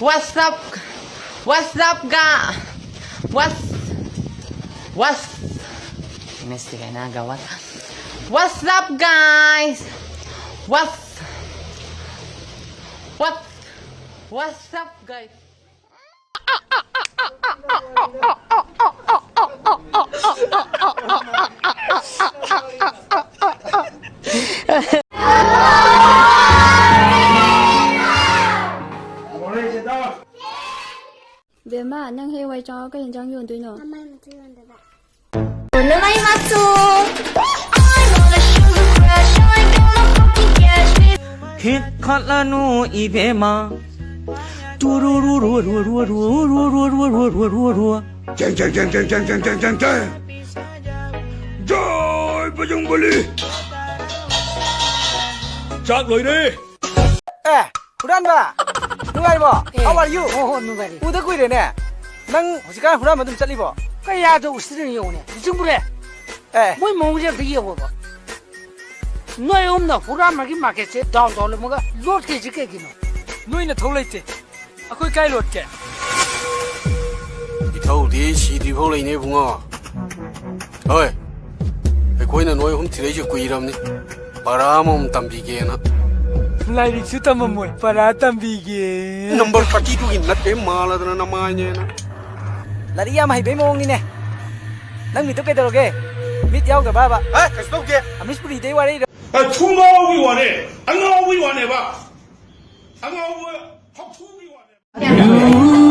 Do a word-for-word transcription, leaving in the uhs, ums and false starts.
What's up? What's up, ga? What's what's Miss Tigana ga what? What's up, guys? What's what? What's up, guys? ꯕꯦꯝꯃ, ꯅꯪ ꯍꯌꯦꯡꯋꯥꯏ ꯆꯥꯎꯔ ꯀꯩ ꯌꯦꯟꯖꯥꯡ ꯌꯣꯟꯗꯣꯏꯅꯣ? ꯅꯃꯥꯏ ꯃꯆꯨ ꯌꯣꯟꯗꯣꯏꯕ꯫ ꯅꯃꯥꯏ ꯃꯆꯨ꯫ ꯈꯤꯠ ꯈꯠꯂꯅꯨ ꯏꯕꯦꯝꯃ꯫ ꯇꯨꯔꯨꯔꯨꯔꯨꯔꯨꯔꯨꯔꯨꯔꯨꯔꯨꯔꯨꯔꯨꯔꯨꯔꯨ꯫ ꯆꯦꯡ, ꯆꯦꯡ, ꯆꯦꯡ, ꯆꯦꯡ, ꯆꯦꯡ, ꯆꯦꯡ, ꯆꯦꯡ, ꯆꯦꯡ, ꯆꯦꯡ꯫ ꯖꯣꯏ ꯕꯖꯔꯪꯕꯂꯤ꯫ ꯆꯥꯛ ꯂꯣꯏꯔꯦ꯫ ꯑꯦ, ꯍꯨꯔꯥꯟꯕ! ꯅꯨꯡꯉꯥꯏꯔꯤꯕꯣ? ꯑꯦ꯫ How are you? ꯑꯣ, ꯍꯣ, ꯅꯨꯡꯉꯥꯏꯔꯤ꯫ ꯎꯗ ꯀꯨꯏꯔꯦꯅꯦ꯫ ꯅꯪ ꯍꯧꯖꯤꯛꯀꯥꯟ ꯍꯨꯔꯥꯟꯕ ꯑꯗꯨꯝ ꯆꯠꯂꯤꯕꯣ? ꯀꯌꯥꯗ ꯎꯁꯤꯠꯇ꯭ꯔꯤꯅꯣ ꯌꯦꯡꯉꯨꯅꯦ, ꯂꯨꯆꯤꯡꯕꯨꯔꯦ꯫ ꯑꯦ꯫ ꯃꯣꯏ ꯃꯑꯣꯡꯁꯦ ꯑꯝꯇ ꯌꯦꯡꯉꯣꯕ꯫ ꯅꯣꯏ ꯑꯍꯨꯝꯅ ꯍꯨꯔꯥꯟꯕꯒꯤ marketꯁꯦ down ꯇꯧꯔꯝꯃꯒ ꯂꯣꯠꯀꯦꯁꯤ ꯀꯩꯒꯤꯅꯣ? ꯅꯣꯏ ꯅꯊꯧ ꯂꯩꯇꯦ꯫ ꯑꯩꯈꯣꯏ ꯀꯥꯏ ꯂꯣꯠꯀꯦ? ꯏꯊꯧꯗꯤ ꯁꯤꯗ꯭ꯔꯤꯐꯥꯎ ꯂꯩꯅꯦ ꯏꯕꯨꯡꯉꯣ꯫ ꯍꯣꯏ, ꯑꯩꯈꯣꯏꯅ ꯅꯣꯏ ꯑꯍꯨꯝ ꯊꯤꯔꯛꯏꯁꯦ ꯀꯨꯏꯔꯕꯅꯤ꯫ ꯄꯔꯥ ꯑꯃꯃꯝ ꯇꯝꯕꯤꯒꯦꯅ꯫ ꯂꯥꯏꯔꯤꯛꯁꯨ ꯇꯝꯃꯝꯃꯣꯏ, ꯄꯔꯥ ꯇꯝꯕꯤꯒꯦ꯫ Number thirty twoꯒꯤ ꯅꯠꯇꯦ, ꯃꯥꯜꯂꯗꯅ ꯅꯃꯥꯏꯅꯦꯅ꯫ ꯂꯥꯏꯔꯤꯛ ꯌꯥꯝ ꯍꯩꯕꯩ ꯃꯑꯣꯡꯅꯤꯅꯦ꯫ ꯅꯪ ꯃꯤꯠꯇꯣ ꯀꯩꯗꯧꯔꯒꯦ? ꯃꯤꯠ ꯌꯥꯎꯗꯕ꯭ꯔꯕ? ꯑꯦ, ꯀꯩꯁꯨ ꯇꯧꯗꯦ꯫ ꯑꯃꯔꯤꯁ ꯄꯨꯔꯤꯗꯩ ꯋꯥꯔꯤꯔꯣ? ꯑꯦ, ꯊꯨꯡꯒꯥꯎꯒꯤ ꯋꯥꯅꯦ, ꯑꯉꯥꯎꯕꯒꯤ ꯋꯥꯅꯦꯕ꯫ ꯑꯉꯥꯎꯕ ꯍꯥꯞꯊꯨꯒꯤ ꯋꯥꯅꯦꯕ꯫